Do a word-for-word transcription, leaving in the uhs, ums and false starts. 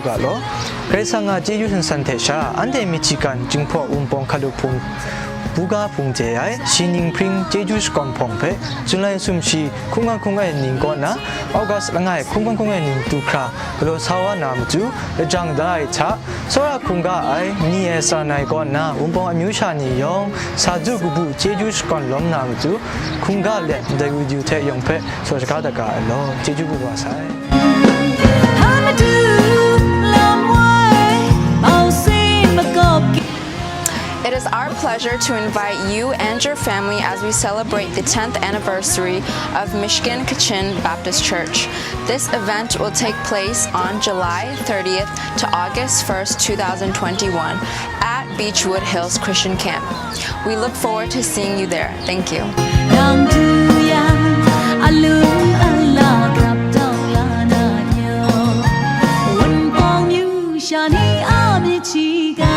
Ga law, Karai Kasang a chyeju san san hte sha, anhte Michigan Jinghpaw Wunpawng Hkalup Hpung buga hpung chye ai, shi ning hpring chyeju shakawn hpawng hpe, July sumshi hkungga hkungga ning kaw na, August langai hkungga hkungga ning du hkra galaw sa wa na matu, lajang da ai hta, tsawra hkungga ai ni e tsan ai kaw na, Wunpawng amyu sha ni yawng, sa du kabu chyeju shakawn lawm na matu, hkungga let ndai wi du hte yawng hpe, saw shaga da ga ai law, chyeju bu wa sai. It is our pleasure to invite you and your family as we celebrate the tenth anniversary of Michigan Kachin Baptist Church. This event will take place on July thirtieth to August first, two thousand twenty-one, at Beechwood Hills Christian Camp. We look forward to seeing you there. Thank you. Dang du yang, alung ala grap tawng la na yo. Wunpawng yu sha ni a mi chi ga.